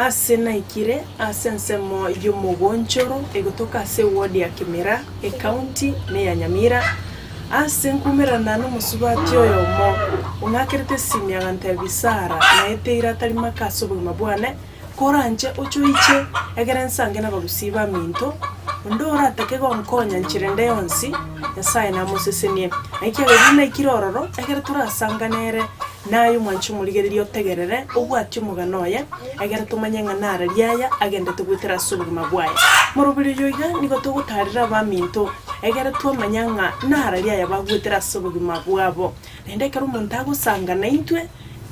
Ase naikire ase ensemo y'omogonchoro egotoka ase eward ya Kimira, ecounty neya Nyamira, ase nkumerana nomosubati oyomo ong'akerete esimi agantebia Sarah naeteire atari maka ase obogima bwane, koranche oche oiche egere nsange nabagusii baminto, onde oratake gonkonya nchera ende yonsi, Nyasae namosesenie. Naki erio naikire ororo, ekero torasangane ere, naye omwanche omorigereria otegerere, obwatie omogano oye, egere tomanye ng'a nararia aya agendete goetera ase obogima bwaye. Moroberi oyo iga nigo togotaarera abaminto, egere twamanya ng'a nararia aya bagoetera ase obogima bwabo. Naende ekero omonto agosanga naintwe,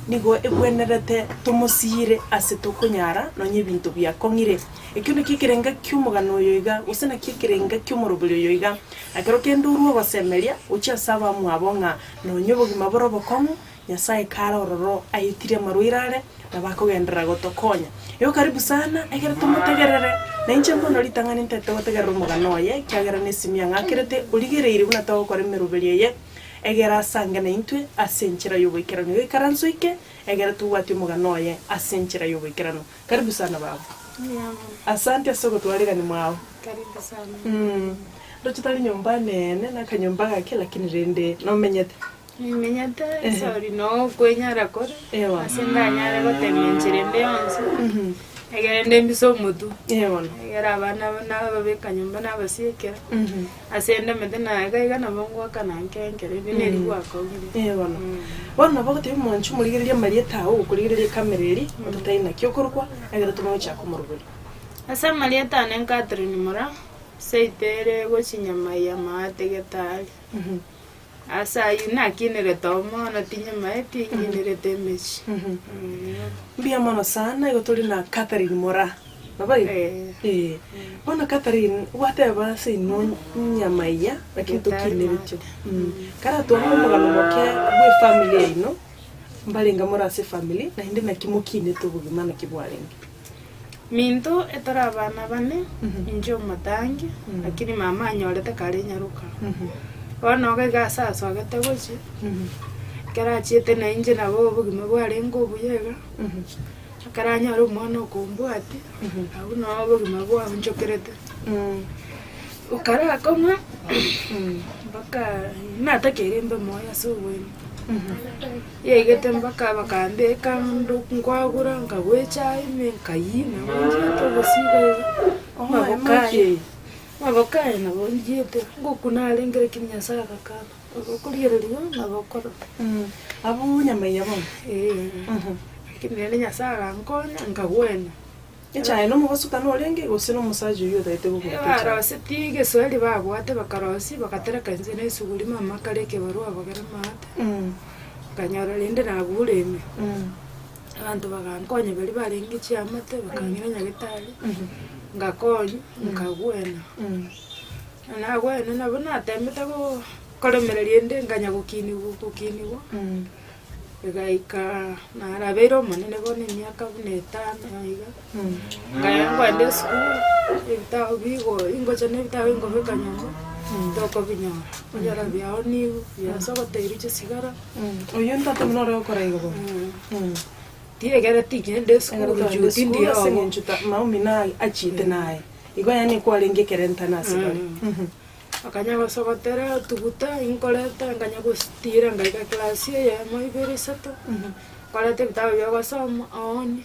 nigo egwenerete tomosiire ase tokonyara nonya ebinto biakong'ire. Ekio nakio ekerenga ki'omogano oyo iga, gose nakio ekerenga ki'omoroberi oyo iga. Ekero kende orue ogosemeria gochia ase abamwabo ng'a nonya obogima bore obokong'u, Nyasae kare ororo aetirie amarwaire are, nabo akogenderera gotokonya. Igo karibu sana, ekero tomotegerere, na inche mbono ritang'ani ntagete gotegerera omogano oye, ekiagera nesimi ang'akerete, origereiri buna togokora emeroberi eye, egere asange naintwe ase enchera y'oboikeranu. Igo ikaranso ike, egere tobwatie omogano oye ase enchera y'oboikeranu. Karibu sana baba. Asante ase ogotwarigani mwao. Karibu sana. Mm. Ndoche tari nyomba nene, na akanyomba gake lakini rende nomenyete. Nimenyete sorry no okwenyara kore Ewa. ase ndanyare gotema enchera ende yonsi Mhm. egere nde mbise omotwe Ee bono. egere abana aba nababeka nyomba nabasiekera Mhm. ase ndemete na iga iga nabo ngoakana nke nkere ebi neri gwakong'ire. Ee bono. Bono nabo ogotebia omwanchi omorigereria amarieta ao okorigereria ekamera eria, ototebi naki okorokwa, egere tomanye gochaka komoroberia. Ase amarieta ane Catherine Moraa, seito ere gochia Nyamaiya Maate Getari. Ase ayio nakinerete omono tinyemaeti nkinerete emechie. Mbuya mono sana, igo tore na Catherine Moraa, nabo igo? Eh. Eh. Bono Catherine, gwateba ase inwe Nyamaiya, lakini Getari tokineretio. Maate. Karatware omogano moke bwa efamiri yaino, mbarenge more ase efamiri, naende naki mokinete obogima naki bwarenge? Minto etore abana bane, inche omotangi, lakini mama anyorete kare nyaroka. Bono iga iga ase asogete gochia, ekero achiete na inche nabo obogima bwarenge obuya iga, ekero anyore omwana okombwatia, abwo noo obogima bwaonchokerete. Okarakong'a mpaka natakeire mbe moyo ase obwene. Yaigete mpaka bakambeka ndo nkwagura nkagwa echae ime nkayia nabo nchiete ogosiba iga, amaboko aya amaboko aya nabo nchiete, ngokuna arenge lakini Nyasaye agakana, okorigereria nabo okorora. Abwo nyamaiya bono? Eeh, lakini rende Nyasaye agankonya nkagwena. Echae nomobosokano orenge, gose nomosacha oyio otagete gogoita echae? Ebarosetie egeswahili babwate bakarosia bakatereka inse na esuguri mama akare ekebarua abagere maate, nkanyora rende nagure ime. Abanto bagankonya baria barenge chiamate bakang'ira nyagetari, ngakonywa nkagwena. Na nagwena nabo natemete go koremereria ende nkanya gokinigwa gokinigwa. Egaika narabeire omonene bono emiaka buna etano iga, nkaya nkoenda esukuru, ebitabu bigo ingocha na ebitabu nkobeka nyomba, tokobinyora, onyora biaonigwe, biasogoteirwe chisigara. Oyio ntate buna ore gokora igo bono. Tiegere ting'enda Ekero esukuru togenda juu esukuru tindi ase obo. eng'encho ta maomi naye achiete naye, igo yaani kwarenge ekerentano ase bare. Akanya gosogotera otuguta, inkoreta nkanya gositira ngaika class eyemo ibere isato, nkoreta ebitabu bia ogosoma ooni,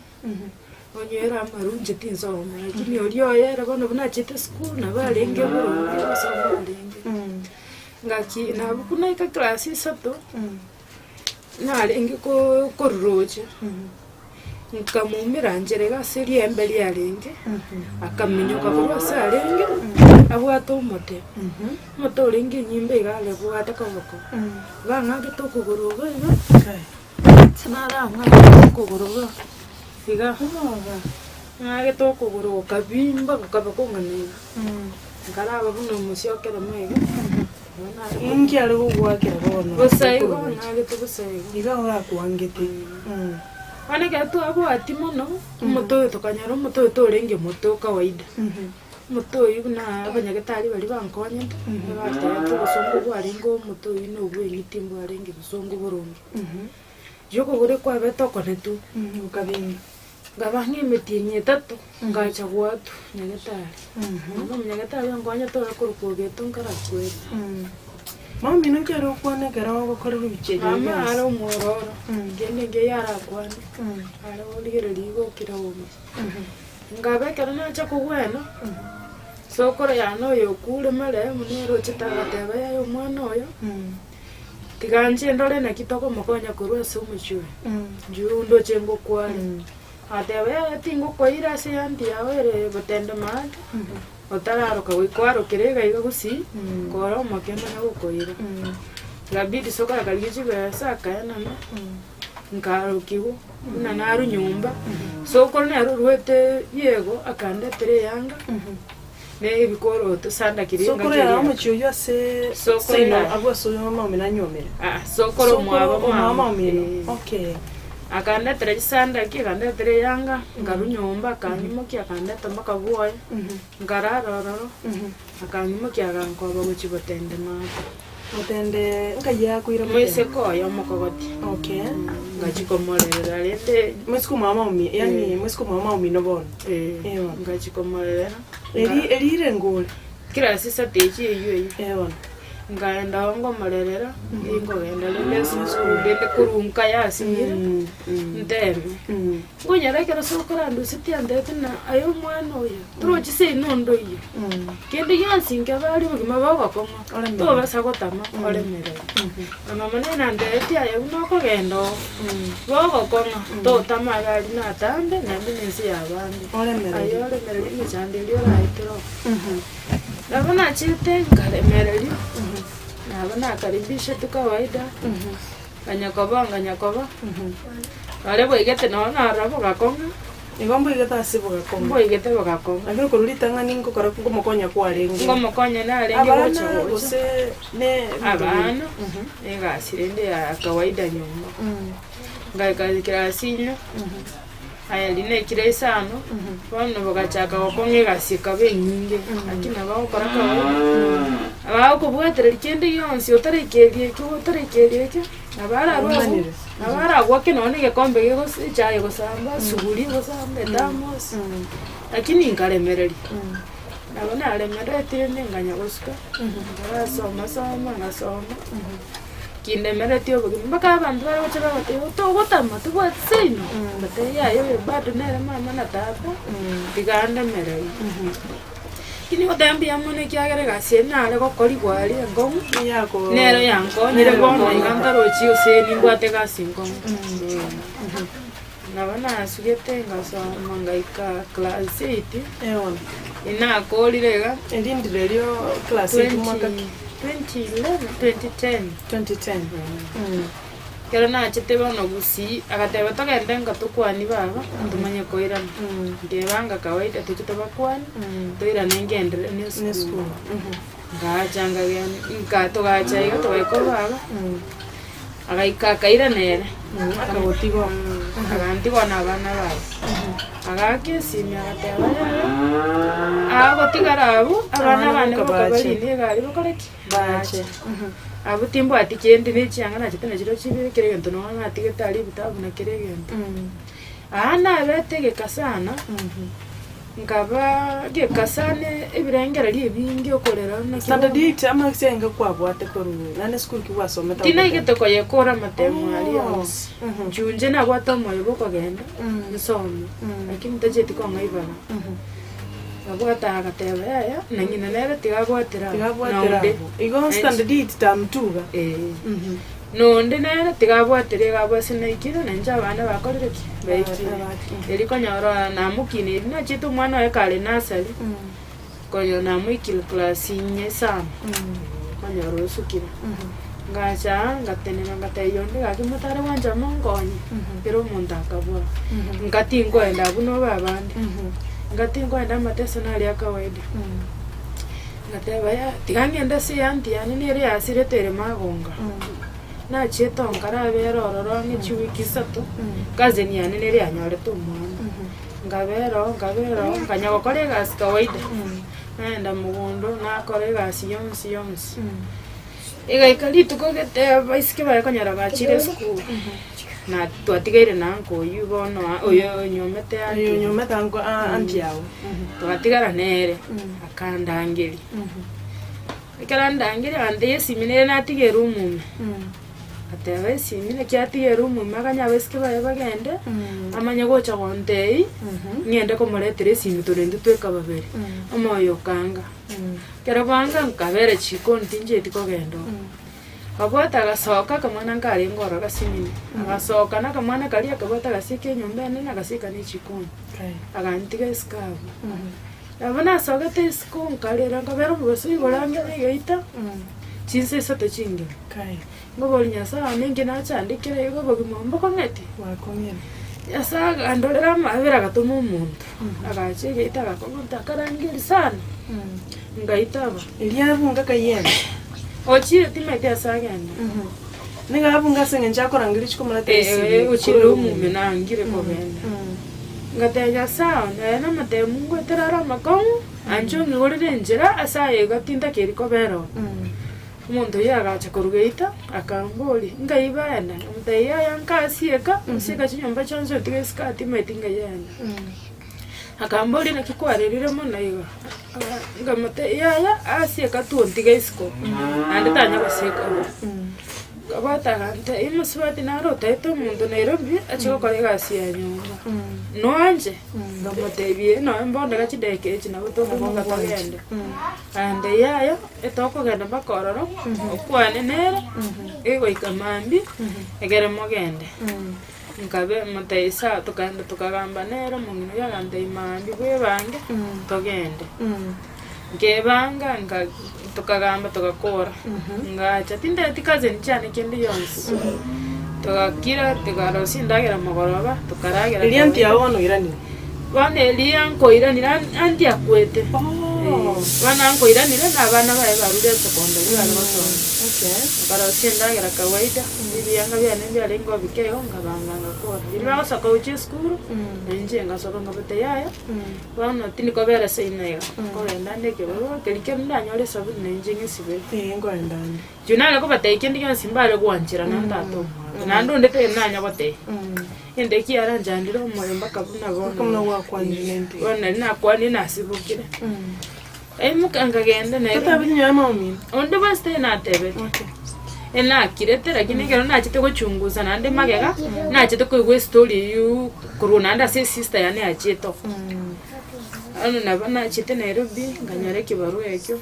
onywere amarwa inche tinsoma, lakini oria oye ere bono buna achete esukuru nabo arenge boronge gosoma arenge. Ngaki nabo naika class isato, narenge ko koruroche. Nkamoumera nchera iga ase riembe riarenge, akaminyoka korwa ase arenge, abwate omote, omote orenge enyimba iga are bwate koboko, bang'akete okogoro iga iga, ase narang'ake okogoro iga iga, ng'agete okogoro gokabimba gokaba kong'ana iga, nkaraba buna omosie okeremo iga, nabo nare Inki are gogoakera bono? Bosa igo, ng'agete bosa igo. Iga orakwangete. Bono ekero twabwatia mono, omote oyo tokanyora omote oyo torenge mote o kawaida. Omote oyio buna abanyagetari baria bankonyete, batebete obosongo bwarenge omote oyio na obweng'iti mbwarenge bosongo boronge. Riria okogoro kwabete okonetu, Okabimba. Nkaba ng'a emetienyi etato, ngacha goatwa nyagetari. Bono omonyagetari onkonyete ore korokwa Ogeto nkarakwete. Mama omino nki are gokwana ekero ogokorerwa ebichie ebi Mama bionsi? are omwororo, kende nkeiyo arakwane, are origereria igo okira obuya. Nkaba ekero nacha kogwena, sokoro yane oyo okure marehemu nere ochete agateba yaya omwana oyo, tiga inche ndore naki tokomokonya korwa ase omochie oyo, inchuo ndoche ngokwane. Agateba yaya tingokoira ase eanti yao ere botende maate, otararoka goika oarokere iga iga gusii, kore omoke manye gokoira. Ikabidi sokoro akarigia chibesa akaenana. Nkarokigwa buna narwa nyomba, sokoro nere orwete biego akandetera eyanga, na ebikoroto sandaki riria Sokoro engaki yaye eria. omochie oyio ase Sokoro seino yaye. abwo ase oyo mama omino anyuomire? Aa, sokoro omwabo Sokoro omwabo mama, omino, eh. okay. Akandetera chisandaki, akandetera eyanga, nkarwa nyomba akang'imokia akandeta mpaka bwoye, nkarara ororo, akang'imokia agankoba gochia gotende maate. Motende nkai akoira motende? Moiseke oye omokogoti. Okay. Ngachia komorerera rende. Moiseke omwabo omi, yaani moiseke omwabo omino bono. Eh, Eh bono. ngachia komorerera. Eri erire ngore. Kera sisate echi eywo eywo. Eh bono. Nkaenda oo ngomorerera, ninkogenda rende esukuru rende korwa nka yasinyire, nteme. Nkonyora ekero sokoro andusetie antebetie ng'a aye omwana oyo, torochi seino onde oyio, kende gionsi nkebe aria obogima bogokong'a, tobasa gotama oremereri. Na mama nere nantebetie aye buna okogenda oo, bogokong'a, totama iga aria natambe naende na ense ya abande. Aye oremereri emechando eria oraetere oo. Nabo nachete nkaremereria, nabo nakaribishetwe kawaida. Nganya koba, nganya koba, baria boigete nonye narora bogakong'a. Igo mboigete ase bogakong'a. Mboigete bogakong'a. Lakini korwa ritang'ani ngokora ngomokonya kwarenge. Ngomokonya narenge gocha Abana gocha. gose ne ebinto binde. Abana, egasi rende ya kawaida nyomba. Ngaika class ime, aya riria naikire isano, bono bogachaka gokong'a egasi ekaba enyinge, lakini nabo ogokora kawaida, bagokobwatereria kende gionsi otarekeria ekio otarekeria ekio, nabo ararwe abwo, Omanire. nabo aragwake nonye na egekombe gegosa echae egosamba, esuguri egosamba, ethermos, lakini nkaremereria. Nabo naremeretie rende nkanya gosuka, nkarasoma soma ngasoma. Kindemeretie obogima mpaka abanto bare gocha bagoteba togotama tobwati seino, mbatebie yaya oyo bado nere mama na tata, tiga andemererie. Lakini goteba mbuya mono ekiagera egasi eye nare gokorigwa aria enkong'u, nero yankonyire bono iga ntarochi gose nimbwate egasi enkong'u. Nabo nasugete ngasoma ngaika class eight, inakorire iga. Eri ndire erio class eight mwaka ki? 2011, 2010. 2010. Ekero nachete bono gusii, agateba togende nka tokwanie baba, tomanye koirana. Nkebanga kawaida toche tobakwanie, toirane ngenderere na esukuru. Ngacha nkagenda, nka togacha iga togaika baba, agaika akairana ere, Akagotiga oo. Agantiga na abana baye. Agaaka esimi agateba yaya, agotigara abwo, abana Abana bane boka boka bache. barine egari bakore ki? Bache. Bache. Abwo timbwati kende na echianga nachete nachirobio chibere kera egento nonya natigete aria ebitabu na kera egento. Aa nabete egeka sana. Nkaba gekasana ebirengererio ebinge okorera naki Standard bono. eight ama ase enga kwabwate korwa naende esukuru ki gwasomete agwo Tinaigete koyekora amatemo aria Oh, onsi. mhm. Inche nabwate omoyo bwa okogenda nsome, lakini tacheti kong'a ibaga. Abwate agateba yaya, na ng'ina nere tiga abwatera Tiga abwo, abwatera na onde. abwo. Igo standard eight term two iga. Eh. Nonde nere tiga abwatere iga abwo ase naikire, na inche abana bakorire ki? Baikire. Erio konyora namokineiri nachiete omwana oye kare nursery, konyora namoikire class inye isano, konyora osukire. Ngacha aa ngatenena ngatebia onde gaki motare gwancha monkonye, kera omonto akabua. Nka tinkoenda abwo nobe abande, nka tinkoenda amateso naria a kawaida. Ngateba yaya, tiga ngende ase eanti yane nere yasirete ere magonga. Nachiete oo nkarabera ororo ang'e chiwiki isato, cousin yane nere yanyorete omwana. Nkabera oo nkabera oo, nkanya gokora egasi kawaida, naenda mogondo, nakora egasi yonsi yonsi. Egaika rituko gete abaiseke baye konyora bachire esukuru. Na twatigaire na uncle oyio bono oyo onyomete aunty. Oyo onyomete uncle aunty yago. Togatigara nere, akandangeria. Ekero andangeria agantebia esimi nere natiga eroom ime. Ngateba esimi naki atiga eroom ime akanye abaiseke baye bagende, amanye gocha gontebia, ng'ende komoretera esimi tore intwe tweka babere. Omoyo okanga. Ekero banga nkabera chikoni tinchieti kogenda oo. Akabwata agasoka akamwana nkarenge ororo gasinini, agasoka na akamwana karia akabwata agasieka enyomba enene agasieka na echikoni, agantiga isiko abwo. Nabo nasogete isiko nkarera nkabera omobaso igoro ange na egeita, chinsa isato chingima. Nkoboria Nyasaye one inki nachandekire iga obogima obo mbokong'ete? Nyasaye akandorera amabera agatoma omonto, agacha egeita agakong'ota akarangeria sana, ngaitaba. Erio abunge akayenda. Ochire timanyeti ase agenda. Nigo abunge ase eng'encho akorangeria chikomoreta esegi. Eh, ochire omume nangire kogenda. Ngatebia Nyasae one, aye namotebia Mungu etera are amakong'u, anche ong'igorere enchera ase aye iga tintakeri kobera oo. Omonto oyio agacha korwa geita, akamboria, Nkai baenda? Nkamotebia, Yaya nkasieka, nsieka chinyomba chionsi otige isiko aa timanyeti nkai aenda. Akamboria, Naki kwarerire mono iga? Nkamotebia, Yaya asieka twontiga isiko, naende tanya gosieka bo. Akabwata agantebia, Omosubati naro otaete omonto Nairobi ache gokora egasi ya nyomba, noanche? Nkamotebia, Ee nonya mbono iga chidakika echi nabo tokoimoka togende. Naende yaya, etokogenda mpaka ororo, okwane nere, egoika mambia, egere mogende. Nkabe motebia sawa, tokaenda tokagamba nere, omong'ina oyio agantebia mambia bwebange, togende. Nkebanga, nka tokagamba togakora, ngacha tintebeti cousin chiane kende gionsi, togakira tokarosia endagera mogoroba, tokaragera. Erio aunty yao bono oiranire? Bono eria nkoiranire aunty akwete, bono ankoiranire na abana baye barure esekondari bare gosoma. Nkarosia endagera kawaida, ebianga biane mbiarenge obike igo nkabanga ngakora. Riria bagosoka gochia esukuru, na inche ngasoka nkabatebi yaya, bono tindi kobera seino iga, nkogenda nde ekebarua keria kende ndanyore esabuni na inche ng'esibere. Inche nare kobatebia kende gionsi mbare gwancherana na tata omwabo, naende onde tari nanya gotebia, egento ekio kiaranchandire omoyo mpaka buna bono Buna gwakwanire nente. Bono nari nakwanire nasibokire. Nkaimoka nkagenda Nairobi. Totabeti nyowe mama omino? Onde bwensi tari natebeti. Enakirete lakini ekero nachete gochunguza naende magega, nachete koigwa estory eywo korwa naende ase esister yane yachiete oo. Bono nabo nachete Nairobi, nkanyora ekibarua ekio.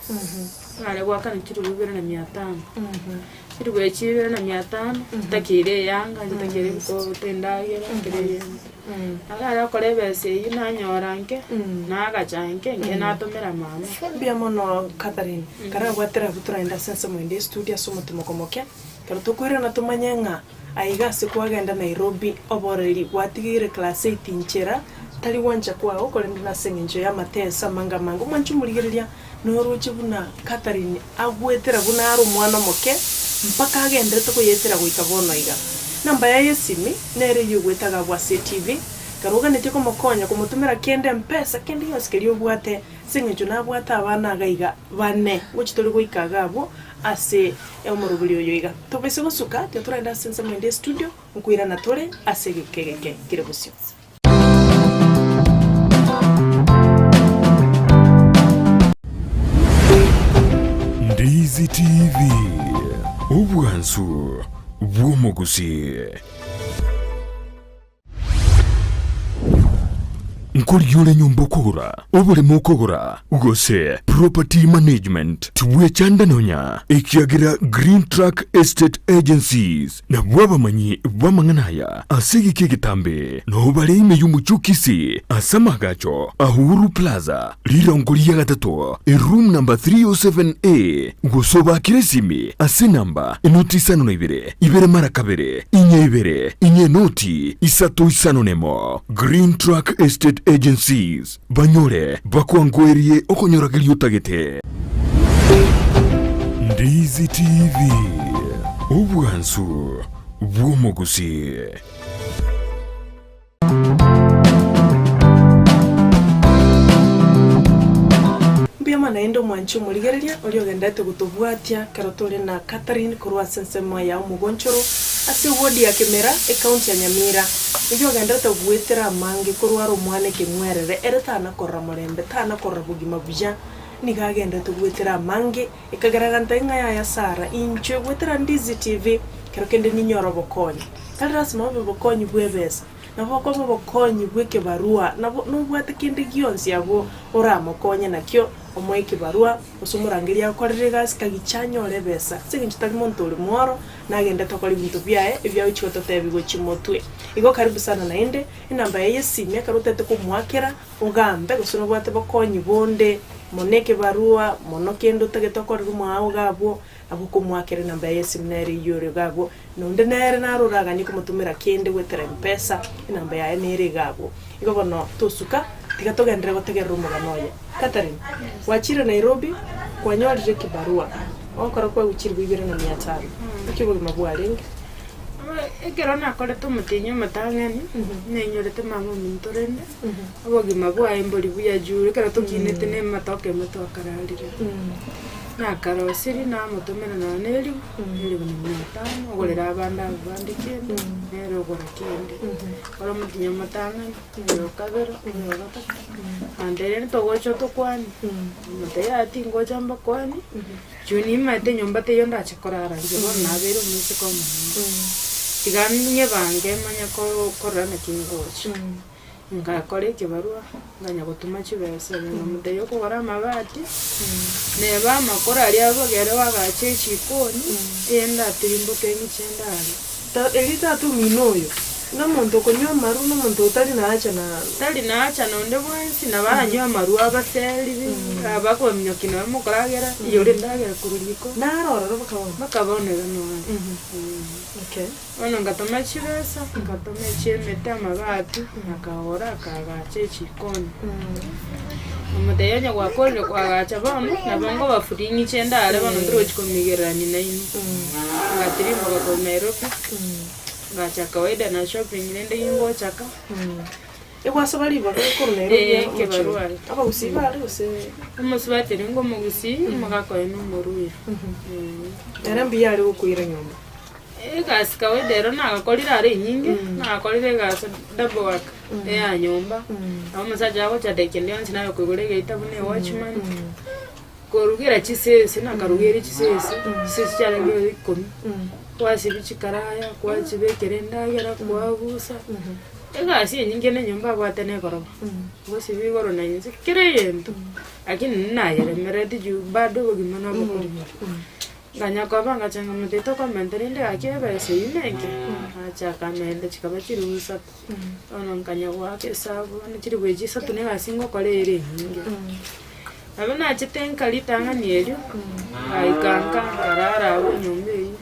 Nare goakana chiribu ibere na mia tano, chiribu echi ibere na mia tano, ntakeire eyanga, ntakeire ebikoroto, endagera, kera egento. Nabo nare gokora ebesa eywo nanyora nke, nagacha nke, nke natomera mama. Mbuya mono Catherine, karabwatera abwo toraende ase ensemo ende estudio ase omotimoko moke, ekero tokoirana tomanye ng'a aiga ase kwagenda Nairobi oboreri gwatigeire class eight nchera, tari gwancha kwao korende nase eng'encho y'amateso amange amange. Omwanche omorigereria. Noroche buna Katherine agwetera buna are omwana omoke mpaka agenderete koyetera goika bono iga. Namba yaye y'esimi nere eyio ogwetaga abwo ase etibi, ekero oganetie komokonya komotomera kende mpesa kende gionsi keria obwate ase eng'encho nabwate abana iga iga bane ngochi tore goika iga abwo ase omoroberi oyo iga. Tobaise gosuka tiga torende ase ensemo ende y'estudio nkoirana tore ase egeka egeke kere bosio. Ndizi TV, obwansu bw'omogusii. Nkoria ore nyomba okogora, oboremo okogora, gose property management, tibwechanda nonya, ekiagera Green Track Estate Agencies Nabwo abamanyi b'amang'ana aya ase egeka egetambe nao bare ime y'omochie o Kisii ase amaagacho a Uhuru Plaza, rirongo ria gatato, eroom number 307A, gose obaakere esimi ase enamba enoti isano na ibere, ibere mara kabere, inye ibere, inye enoti isato isano nemo. Green Track Estate Agencies, banyore bakwangoerie okonyorageria otagete. Ndizi TV, obwansu bw'omogusii. Mbuya mono naende omwanchi omorigereria oria ogenderete gotobwatia ekero tore na Catherine korwa ase ensemo ya omogonchoro. ase ewodi ya Kimera, ecounty ya Nyamira. Nigo ogenderete goetera amange korwa are omwana ekeng'werere, ere tana korora morembe, tana korora bogima buya, nigo agenderete goetera amange, ekagera agantebia ng'a yaya Sarah, inche goetera Ndizi TV, kero kende ninyore obokonyi. Tari lasima obe obokonyi bw'ebesa, nabo okoba obokonyi bw'ekebarua, nabo nobwate kende gionsi abwo oramokonye nakio, omoe ekebarua, gose omorangerie agokorere egasi kagicha anyore ebesa, ase eng'encho tari monto ore mworo, nagendete gokora ebinto biaye ebia agochia gototebia gochia motwe. Igo karibu sana naende, enamba yaye y'esimi ekero otagete komoakera, ogambe gose nobwate bokonyi bonde, mono ekebarua, mono kende otagete okorere omwao iga abwo, nabo okomoakera enamba yaye y'esimi nere eyio ore iga abwo, na onde nere naro oraganie komotomera kende goetera mpesa, enamba yaye nere iga abwo. Igo bono tosuka, tiga togenderere gotegerera omogano oye. Catherine, gwachire Nairobi, kwanyorire ekibarua, ogokora kwegwa chilifu ibere na mia tano. Naki obogima bwarenge? Ekero nakorete omotienyi omotang'ani, nainyorete mama ominto rende, obogima bwaye mbori buya juu ekero tokinete na amatoke ime twakararire. Nakarosirie namotomera nonya na elifu, elifu na mia tano, ogorera abande abwo bande kende, nere ogora kende. Ore omotienyi omotang'ani, oyo okabere, oyo ogatato, naende rende togocha tokwane, omonto yaya tingocha mbakwanie, juu nimaete enyomba teiyo ndache korara inche bono nabeire omoiseke omonene. Tiga ng'ebange manye ko- korora naki ngocha. Ngakora ekebarua, nganya gotoma chibesa, nkamotebia okogora amabati, neba amakoro aria abogere oagache echikoni, eyende atirimboke eng'iche ndare. Ta erio tata omino oyo, nomonto okonywa amaru, nomonto otari naacha na. Tari naacha nonde bwensi, nabo aranywe amaru abaseri, abakominyokia nabo mokoragera, iyora endagera korwa riko. Naro ororo mpaka bono. Mpaka bono iga noare. Okay. Bono ngatoma chibesa, ngatoma echi'emete, amabati, akagora akaagacha echikoni. Nkamotebia onye gwakorire koagacha bono, nabo nkobafuria ing'iche ndare bono ntirochi komigererania nainwe. Ngatirimboka korwa Nairobi, ngacha kawaida na shopping rende gingochaka. Egwasaba ribaga korwa Nairobi Eh, omochie ekebarua. oyo. Abagusii bare gose? Omosubati oria ngomogusii, omogaka oye nomoruya. Ere mbuya are gokoira nyomba. Egasi kawaida ero nagakorire are enyinge, nagakorire egasi double work, eya nyomba, nabo omosacha agocha dakika ende yonsi naye okoigora egeita buna ewatchman, korugera chisese nakarugeire chisese, chisese chiarenge ikomi, kwasibia chikaraya, kwachibekera endagera, kwagusa, egasi enyinge na enyomba abwate na egoroba, gosibia igoro na inse, kera egento, lakini nayeremeretie juu bado obogima nobokong'u. Nganya koba ngacha nkamotebia tokomenta rende gaki ebesa eyio nenke, agacha akamenta chikaba chilifu isato, bono nkanya goaka esabu bono chilifu echi isato na egasi ngokora ere enyinge. Nabo nachete nka ritang'ani erio, ngaika nka nkarara abwo enyomba eyio,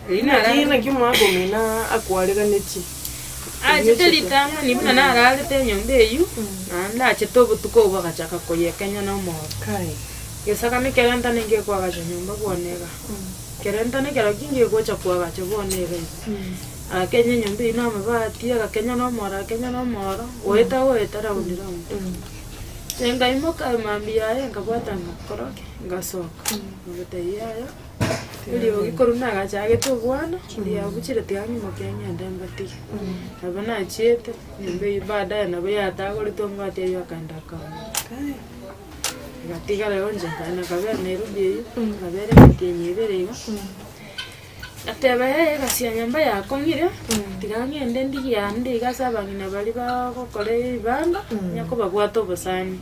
riria Naki nararete naki omwaka omino akwareganetie? Achete ritang'ani buna nararete enyomba eyio, naende nachete obotuko obwo agachaka koyekenya na omoro. Kai. Gesakane kerentane ngekoagacha nyomba bwone iga, kerentane kero ki ngegocha koagacha bwone iga iga. Agakenya enyomba eyio na amabati, agakenya na omoro, agakenya na omoro, goeta goeta round round. Inche nkaimoka mambia yaye nkabwata ngakora ki? Ngasoka, nkamotebia yaya. Eriogi korwa nagachagete obwana, riabuchire tiga ng'imoke ng'ende mbatige. Nabo nachiete, nyomba eywo baadaye nabo yatagoretwe amabati aywo akaenda akaoma. Ngatigara igo inche nkaenda nkabera Nairobi eywo, nkabera emetienyi ebere iga, ngateba yaya egasi ya nyomba yakong'ire, tiga ng'ende ndigie ande iga ase abang'ina baria bagokora ebibanda, nyakobabwata obosani.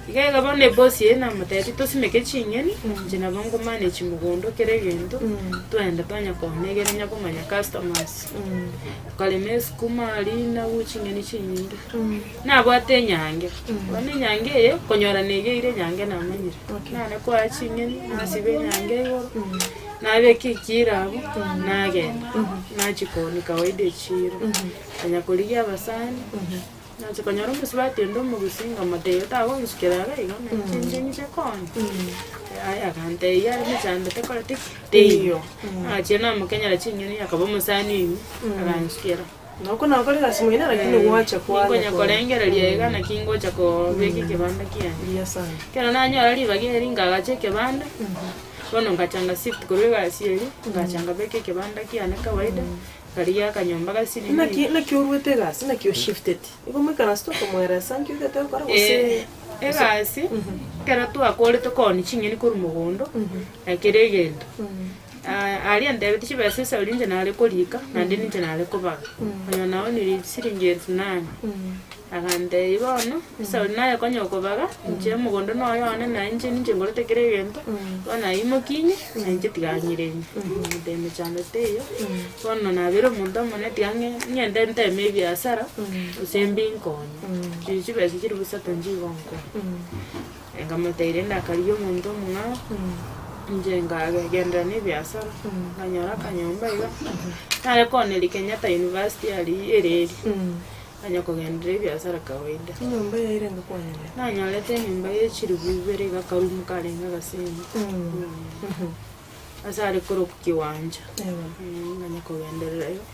Iga iga bono ebosi eye namotebetie tosimeke ching'eni, inche nabo nkomanage mogondo kera egento, twagenda twanya koonia egere onya komanya customers. Tokarema esukuma, rinagu, ching'eni chinyinge. Nabwate enyange, bono enyange eye, konyora negeire enyange namanyire. Nare koa ching'eni, nasiba enyange igoro, nabeka ekiro abwo, nagenda, nachia koonia kawaida echiro. Konya korigia abasani. Nache konyora omosubati onde omogusii nkamotebia tagonsukera iga igo na inche inche ng'iche konya. Aye agantebia are mechando tekoreti ki? Teiyo. Nachia namokenyera ching'eni akaba omosani oime, agansukera. Noko nakore egasi moino lakini gwacha kwana Nkonya korengereria iga naki ngocha kobeka ekebanda kiane. Mbuya sana. Ekero nanyora ribaga eri nkagacha ekebanda. Bono ngachanga shift korwa egasi eria, ngacha nkabeka ekebanda kiane kawaida, nkarigia akanyomba gasinini. Naki naki oruete egasi, naki oshifteti? Igo moikaranse tokomoeresa nki oigete gokora gose Egasi, ekero twakorete koonia ching'eni korwa mogondo, na kera egento, aria antebetie chibesa esauri inche nare korika, naende ninche nare kobaga. Onye naonirie chisiringi elfu nane, agantebia bono, esauri naye konya okobaga, inche omogondo noyo one na inche ninche ngorete kera egento, bono aywo mokinye, na inche tiga ng'ire inye. Nkamotebia mechando teiyo, bono nabeire omonto omonene tiga ng'e ng'ende nteme ebiasara, gose mbinkonye. Chiria chibesa chilifu isato nchigonkonya. Nkamotebia rende akarigia omonto omong'ao, inche nkagenderera na ebiasara, nkanyora akanyomba iga, nare kooneria Kenyatta University aria ereri, nkanya kogenderera ebiasara kawaida. Enyomba yaye erenge kwanyorete? Nanyorete enyomba ya chilifu ibere iga akarumu karenge agasemi, ase are korokwa kiwanja, nkanya kogenderera igo.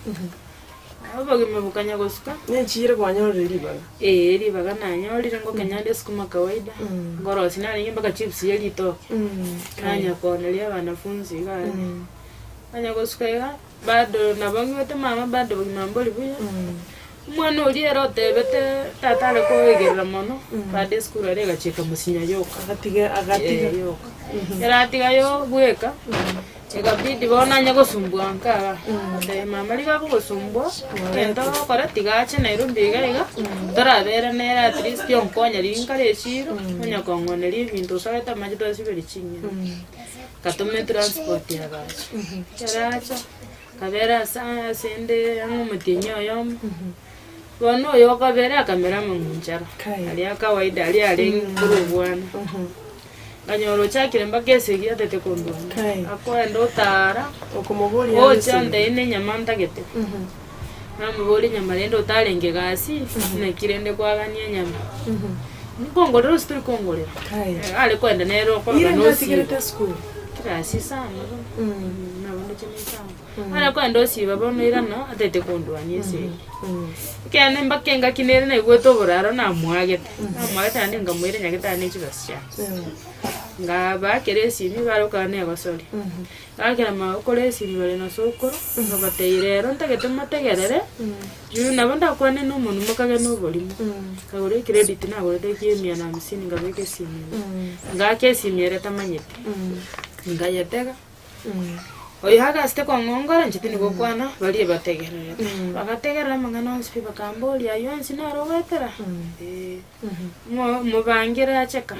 Obogima bokanya gosuka. Nechiire kwanyorire ribaga. Ee, ribaga nanyorire ngokenya nde sukuma kawaida, nkorosia narenge mpaka chips ya ritoke, nanya kooneria abanafunzi iga aria. Nanya gosuka iga, bado nabo ng'igwete mama bado obogima mbori buya, omwana oria ere otebete tata are koegerera mono, bado esukuru aria egachia ekamosinya yoka. Agatiga agatiga. Ee yoka. Ekero atiga yo bweka. Ekabidi bono anye gosumbua nka iga, gotebia mama riga agogosumbua, egento ogokora tiga ache Nairobi iga iga, torabere nere at least onkonye riria nkare echiro, onya kong'oneria ebinto gose orete amache twasiberia ching'eni. Ngatoma etransport agacha, ekero acha, akabera ase ase ende ang'e omotienyi oyomo, bono oyo okabere akamera amang'unchara, aria kawaida aria arenge korwa obwana. Nkanyora ochakire mpaka esegi atete kondwania. Kai. Akoenda otaara, Okomoboria ocha esegi. antebie nenyama ntagete. Namoboria enyama rende otarenge gasi, naki rende kwagania enyama. Nkongorera gose tori kongorera? Kai. Are koenda nere okoroka Ire nosiba. natigerete esukuru. Kirasi isano bono, nabo ndoche na isano. Are koenda osiba bono irana, atete kondwania esegi. Ekeene mpaka engaki nere naigwete oboraro namoagete, namoagete naende nkamoira nyagetari ne chibesa chiane. Ngabaakera esimi bare gokora na egosori, ngaakera magokoro esimi bare na sokoro, nkabatebia rero ntagete motegerere, juu nabo ndakwane na omonwe mokage na oborimo. Nkagora ecredit nagorete ekia emia na hamsini nkabeka esimi ime, ngaaka esimi ere tamanyeti, nkayetega. Oyo agasete kong'ongora, inche tindi gokwana, baria bategererete. Bagategerera amang'ana onsi pi, bakamboria, ayio onsi naro ogoetera? Ee. Ng'o mobangere acheka.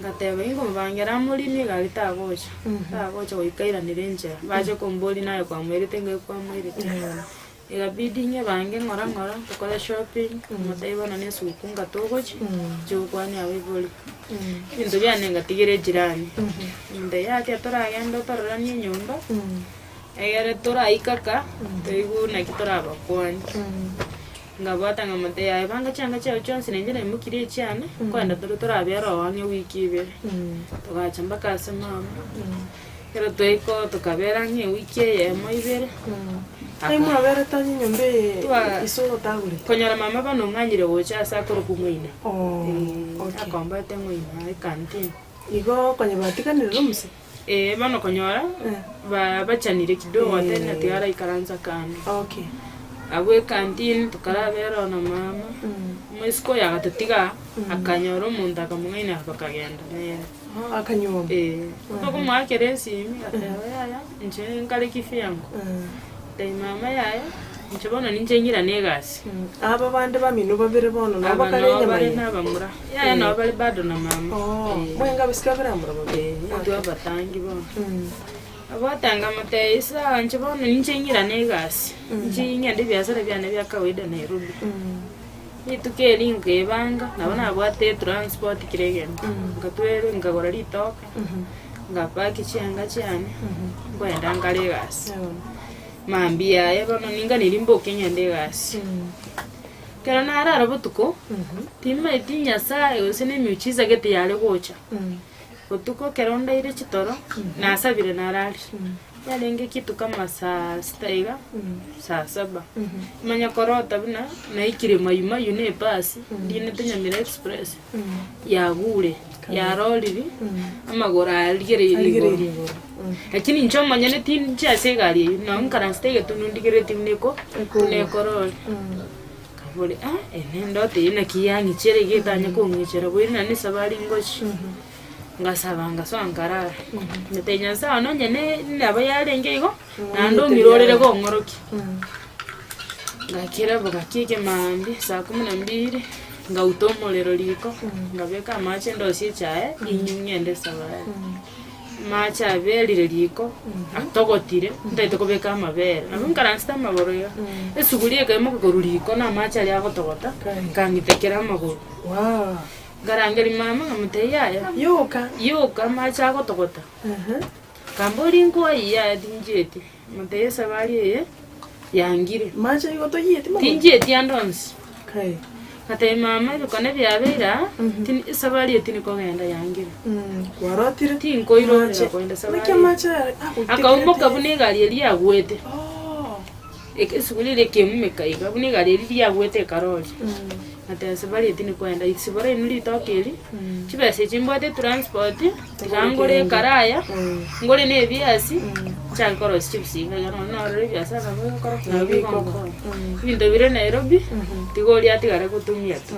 Ngateba inkomobangera amorine iga aria tagocha, tagocha goika airanere enchera. Bache komboria naye kwamoirete ngai kwamoirete. Ekabidi ng'ebange ng'ora ng'ora, tokore shopping, motebie bono na esuguku nga togochia, tochie gokwania abaibori. Ebinto biane ngatigera ejirani, omonto oyio yatiga toragende otororanie enyomba, egere toraika ka, toigwe naki torabakwanie. Ngabwata nkamotebia yaya banga chianga chiago chionsi nainche naimokirie echiane, nkoenda tore torabere oo ang'e ewiki ibere. Togacha mpaka ase mama. Ekero twaika oo tokabera ang'e ewiki eyemo ibere, Ai mwaberete onye enyomba eye Twa- iso otagorete? konyora mama bono ong'anyire gocha ase akorokwa ng'oina. Oh, okay. Akomboete ng'oina ekantin. Igo konya batiganire omose? Ee bono konyora Eh. ba- bachanire kidogo Eh. atari na tiga araikaransa kando. Okay. Abwo ekantin tokarabera oo na mama, omoiseke oyo agatotiga akanyora omonto akamong'aina bakagenda nere. Akanyuoma. Ee, tokomoakera esimi agateba yaya inche nkare kifyango, ntebia mama yaya inche bono ninche ng'irane egasi. Aba bande bamino babere bono nabo Aba bakare nabo enyama bare eye? na abamura, yaya nabo bare bado na mama. Oo, Ee. mwenga abasike babere abamura babere? Ee, intwe abatangi bono. Abwate nkamotebia sawa inche bono ninche ng'irane egasi, inche ng'ende ebiasara biane bia kawaida Nairobi. Rituko eri nkaebanga, nabo nabwate etransport kera egento, ngatwere nkagora ritoke, ngapaki chianga chiane, nkoenda nkare egasi. Mambia yaye bono ninganeri mboke ng'ende egasi. Ekero narara botuko, timanyeti Nyasaye gose na emiujiza gete yare gocha, botuko ekero ndaire chitoro, nasabire nararire. Yarenge kitu kama saa sita iga, saa saba, manya korota buna naikire Mayu Mayu na ebasi, ndinete Nyamira Express, yagure, yarorire, amagoro arigereire igoro. Lakini inche omonyene tinche ase egari eywo, nonye nkaransete egetunu ndigereretie buna eko buna ekorori. Nkabori ah ene endoto eye naki yang'ichera iga etanye kong'ichera boire naende esabari ngochia. Ngasaba ngasoa nkarara, ngatebia Nyasae one onye ne nabo yarenge igo, naende ong'irorere gong'orokia. Ngakira bogakia ekemaambia saa kumi na mbili, ngauta omorero riko, ngabeka amache ndosie echae, inywe ng'ende esabari. Amache aberire riko, atogotire, ntagete kobeka amabere, nabo nkaransete amagoro iga, esuguria ekaimoka korwa riko na amache aria agotogota, ekang'itekera amagoro. Nkarangeria mama, nkamotebia, Yaya, Yoka. yoka amache agotogota. Akamboria, Nkoe? Yaya, tinchieti. Nkamotebia, Esabari eye yangire. Mache igo toyieti mono? Tinchieti ande onsi. Kai. Ngatebia mama, ebikone biabeire aa, tini esabari eye tinikogenda yangire. Kwarotire? Tinkoirorera Amache. kogenda esabari Naki eye. amache aya agoitekerete? Akaumoka buna egari eria yagwete. Oh. Eke esuguri eria ekemumeka iga, buna egari eria riagwete ekaroria. Ngateba ase baria tinikwenda, isibora inwe ritoke eri, chibesa echi mbwate etransport, tiga ngore ekaraya, ngore na ebiasi, nchake korosia chips iga iga nonya norora ebiasara nabo bigokora ki? Nabo bigonkonya. Ebinto bire Nairobi, tiga oria atigare gotumia tu.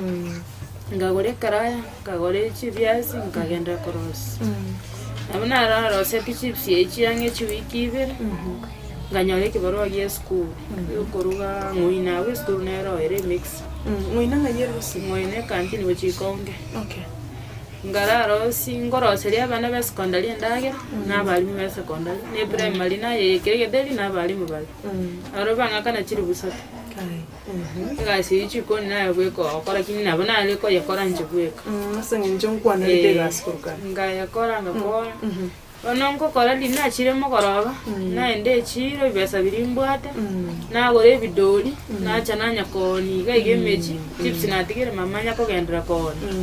Nkagora ekaraya, nkagora chibiasi, nkagenderera korosia. Nabo nararosetie chips echi ang'e chiwiki ibere. Nkanyora ekebarua gia esukuru, giokoruga ng'oina abwo esukuru nero ere emix. Ng'oina ng'ai ere gose? Ng'oina ekantini gochia ikonge. Okay. Nkararosie nkoroseria abana ba esekondari endagera, na abalimu ba esekondari, na eprimary naye ekere egetheri na abalimu baria. Aro bang'akana chiribu isato. Kai. Egasi eywo chikoni naye bweka ogokora lakini nabo nare koyekora inche bweka. Ase eng'encho nkwanerete egasi korwa kare. Nkayekora ngakora. Bono ngokora riria nachire mogoroba, naende echiiro ebibesa biria mbwate, nagora ebidori, nacha nanya koonia iga iga emechie, chips natigire mama anya kogenderera koonia.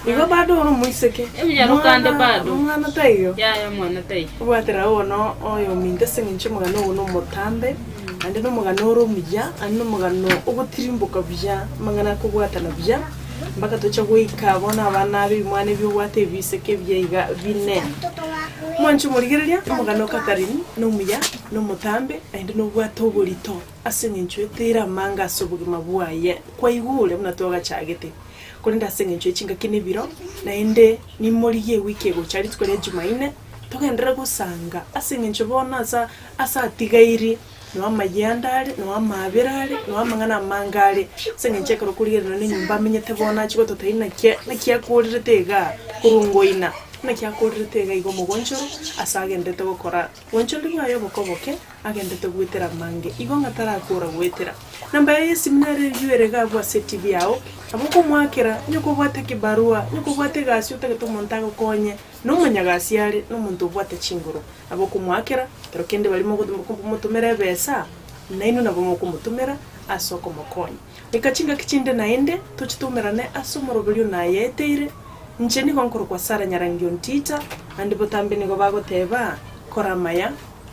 Igo bado ore omoiseke? Eminyaroka ande bado. Omwana taiyo? Yaya omwana taiyo. Obwatera bono oyominto ase eng'encho omogano ogo nomotambe, naende nomogano ore omuya, naende nomogano ogotirimboka buya, amang'ana akobwatana buya. Mpaka toche goika bono abana abe ebimwana ebi obwate ebiseke ebiya iga bine. Mwanche omorigereria, omogano o Katherine nomuya, nomotambe, naende nobwate oborito ase eng'encho eteire amanga ase obogima bwaye. Kwaigure buna twagachagete, korende ase eng'encho ye chingaki na ebiro, naende nimorigie ewiki egocha rituko ria Jumaine, togenderere gosanga ase eng'encho bono asa ase atigairi. Noa amayianda are, noa amaabera are, noa amang'ana amange are, ase eng'encho ekero okorigerera nonya enyomba amenyete bono achie gototebia naki naki akorerete igaa korwa ngoina, naki akorerete iga iga omogonchoro ase agenderete gokora bonchoreri bwaye oboke oboke, agenderete goetera amange, igo ng'a tarakora goetera. Namba yaye y'esimi nere eywo ere iga abwo ase etibi yao, nabo okomoakera, onye kobwate ekibarua, onye kobwate egasi otagete omonto agokonye, na omonyagasi are, na omonto obwate chinguru. Nabo okomoakera, ekero kende baria mokomotomera ebesa, nainwe nabo mokomotomera ase okomokonya. Goika chingaki chinde naende tochitomerane ase omoroberio nayeeteire, inche nigo nkorokwa Sara Nyarangi Ontita, naende botambe nigo bagoteba, Kora amaya,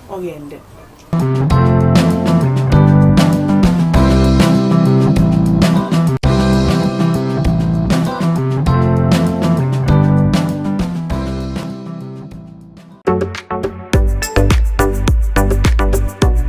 ogende.